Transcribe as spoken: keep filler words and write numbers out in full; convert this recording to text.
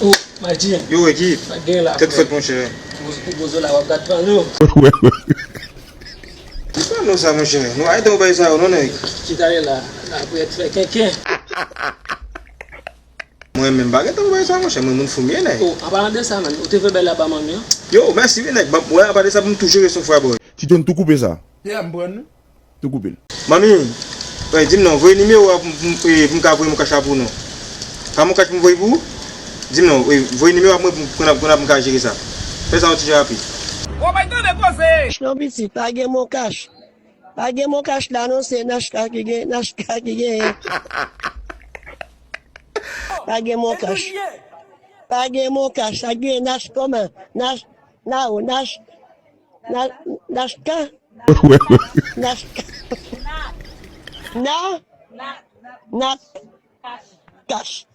Oh, Madji. Yo, ekip. Pa gen la, tèt frè. Fèt, monchè. Ou, ou bozo la, w ap gad panno. Ki panno sa, monchè? Nou pa gen tan pou bay sa yo, non, nèg. Ki talè la, la, pou y fè kenken. Mwen menm pa gen tan pou bay sa, monchè. Mwen, moun fou m ye, nèg. Oh, an palan de sa, menm, ou te vle bèl la ba manmi an? Yo, mèsi, wi, nèg. Ban, wè, an palan de sa, pou m tou jere son frè, boy. Ti John tou koupe sa. Yeah, m pran nou. Tou koupe l. Manmi, wè, di m non, voye nimewo a pou m, pou m, eh, pou m ka voye Moncash la pou nou. Pa Moncash pou m voye pou ou? Di m non, eh, voye nimewo a pou mwen pou m, pou n ap, pou n ap, pou m ka jere sa. Fè sa yon ti jan rapid. Ou bay tande koze! Chnò pitit, pa gen Moncash. Pa gen Moncash la non, se Nachka ki gen, Nachka ki genyen. Pa gen Moncash. Pa gen Moncash, sa gen Nash kòman? Nash, na o, Nash, na, Nachka. Nachka. Na, na, Cash.